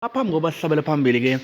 Ngaphambi kokuba sihlabele phambili-ke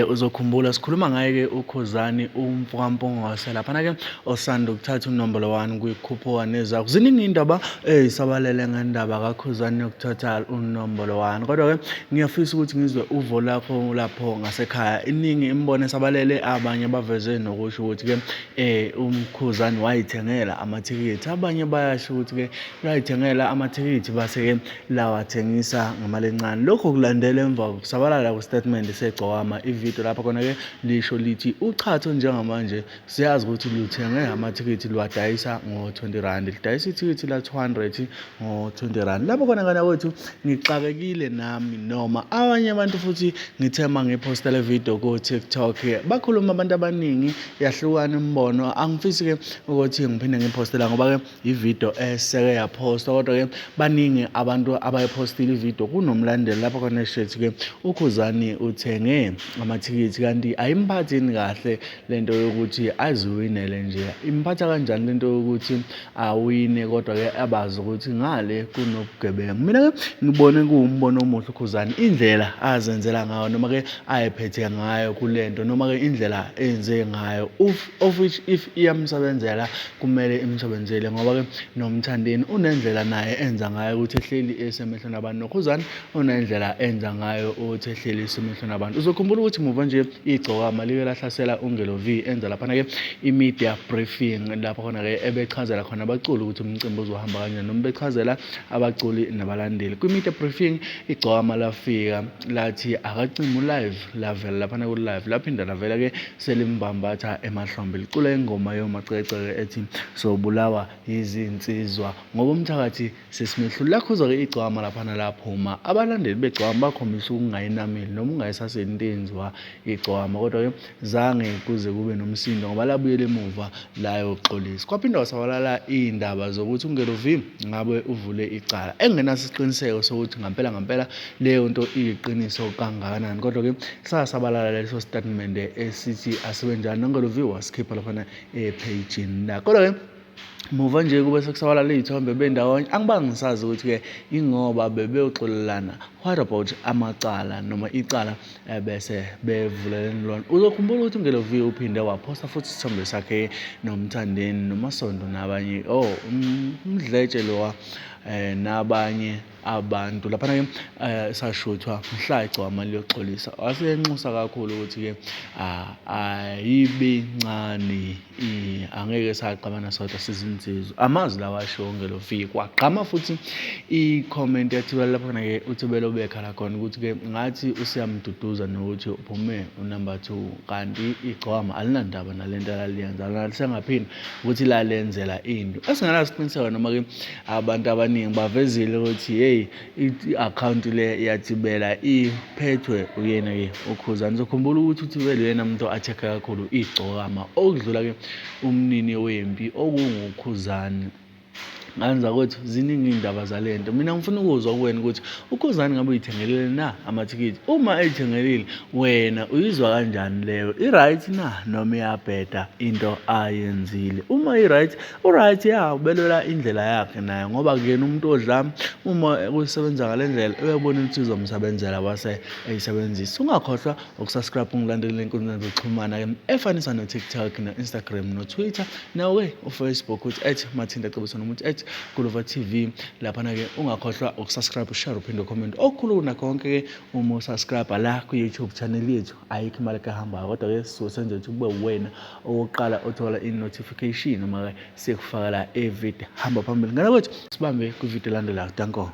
uzokhumbula sikhuluma ngaye-ke uKhuzani umfokaMpungose laphana-ke osanda ukuthatha unombolo 1 kwikhuphuka nezakho. Ziningi iy'ndaba ey'sabalele ngendaba kaKhuzani yokuthatha unombolo 1 kodwa-ke ngiyafisa ukuthi ngizwe uvo lakho lapho ngasekhaya. Iningi imibono esabalele abanye baveze nokusho ukuthi-ke umKhuzani wayithengela amathikithi, abanye bayasho ukuthi-ke uyayithengela amathikithi base-ke lawathengisa ngemali encane. Lokhu kulandela emva kokusabalala kwesitatimende seGcokama ividiyo lapho khona-ke lisho lithi uchatho njengamanje siyazi ukuthi luthenge amathikithi luwadayisa ngo-20 rand lidayisa ithikithi la-200 ngo-20 rand. Lapho khona ngane kwethu ngixakekile nami noma abanye abantu futhi ngithe uma ngiphosta le video ku-TikTok bakhuluma abantu abaningi yahlukana imibono angifisi-ke ukuthi ngiphinde ngiphostela ngoba-ke ividiyo eseke yaphostwa kodwa-ke baningi abantu abayiphostile ividiyo kunomlandeli lapho khona eshethi-ke uKhuzani uthenge amathikithi kanti ayimphathini kahle lento yokuthi aziwinele nje imphatha kanjani lento yokuthi awine kodwa-ke abazi ukuthi ngale kunobugebengu. Mina-ke ngibone kuwumbono omuhle uKhuzani indlela azenzela ngayo noma-ke ayephethe ngayo kulento noma-ke indlela enze ngayo of which if iyamsebenzela kumele imsebenzele ngoba-ke noMthandeni unendlela naye enza ngayo ukuthi ehleli esemehlweni abantu noKhuzani unendlela enza ngayo ukuthi ehleli esemehlweni abantu. Uzokhumbula ukuthi muva nje igcokama like lahlasela uNgelo V enza laphana-ke i-media briefing lapho khona-ke ebechazela khona abaculi ukuthi umcimbi uzohamba kanjani noma bechazela abaculi nabalandeli. Kwi-media briefing igcokama lafika lathi akacime u-live lavela laphana ku-live laphinda lavela-ke selimbambatha emahlombe licula ingoma yomacekeceke ethi sobulawa yizinsizwa ngoba umthakathi sesimehlule. Lakhuzwa-ke igcokama laphana laphuma abalandeli begcokama bakhombisa ukungayinameli noma ukungayisaseli into eyenziwa igcokama kodwa-ke zange kuze kube nomsindo ngoba labuyela emuva layoxolisa. Kwaphinde kwasabalala iy'ndaba zokuthi uNgelo V ngabe uvule icala engenaso isiqiniseko sokuthi ngampela ngampela leyo nto iyiqiniso kangakanani kodwa-ke sasabalala leso sitatimende esithi asibe njalo noNgelo V wasikhipha laphana ephejini lakhe. Kodwa-ke muva nje kube sekusabalala iy'thombe bendawonye angibange ngisazi ukuthi-ke ingoba bebeyoxolelana what about amacala noma icala bese bevulelene lona. Uzokhumbula ukuthi uNgelo V uphinde waphosta futhi isithombe sakhe noMthandeni noMasondo nabanye oh uMdletshe lowa nabanye abantu laphana-ke sashuthwa mhla igcokama liyoxolisa wasenxusa kakhulu ukuthi-ke ayibe ncane angeke saxabana sodwa sizinsizwa. Amazwi lawa ashiwo uNgelo V kwagqama futhi i-comment yaThibela laphana-ke uThibela obekhala khona ukuthi-ke ngathi usiyamduduza nokuthi uphume unumber 2 kanti igcokama alinandaba nalento alaliyenza alisengaphinda ukuthi lalenzela into esingenasiqiniseko noma-ke abantu abaningi bavezile ukuthi hey i-akhawunti le yaThibela iphethwe uyena-ke uKhuzani. Uzokhumbula ukuthi uThibela uyena muntu o-attack-a kakhulu igcokama okudlula-ke umnini wempi okunguKhuzani. Ngane zakwethu ziningi iy'ndaba zale nto. Mina ngifuna ukuzwa kuwena ukuthi uKhuzani ngabe uyithengelile na amathikithi? Uma eyithengelile wena uyizwa kanjani leyo? I-right na noma iyabheda into ayenzile? Uma i-right, u-right ya ubelwela indlela yakhe naye ngoba kuyena umuntu odlame uma kusebenza ngale ndlela uyabona ukuthi izomsebenzela wase eyisebenzisa. Ungakhohlwa ukusubscribe ungilandele enkundleni zokuxhumana-ke efanisa no-TikTok no-Instagram no-Twitter nawe uFacebook uthi at Mathinta Cebiso noma uthi at Guluva TV laphana-ke ungakhohlwa ukusubscribe ushare uphinde ucomment okukhulu kunakho konke-ke uma usubscribe la kwi-YouTube channel yethu ayikho imali ehambayo kodwa-ke sisuke senze ukuthi kube uwena owokuqala othola i-notification uma-ke sikufakela ividiyo hamba phambili ngane kwethu sibambe kwividiyo elandelayo danko.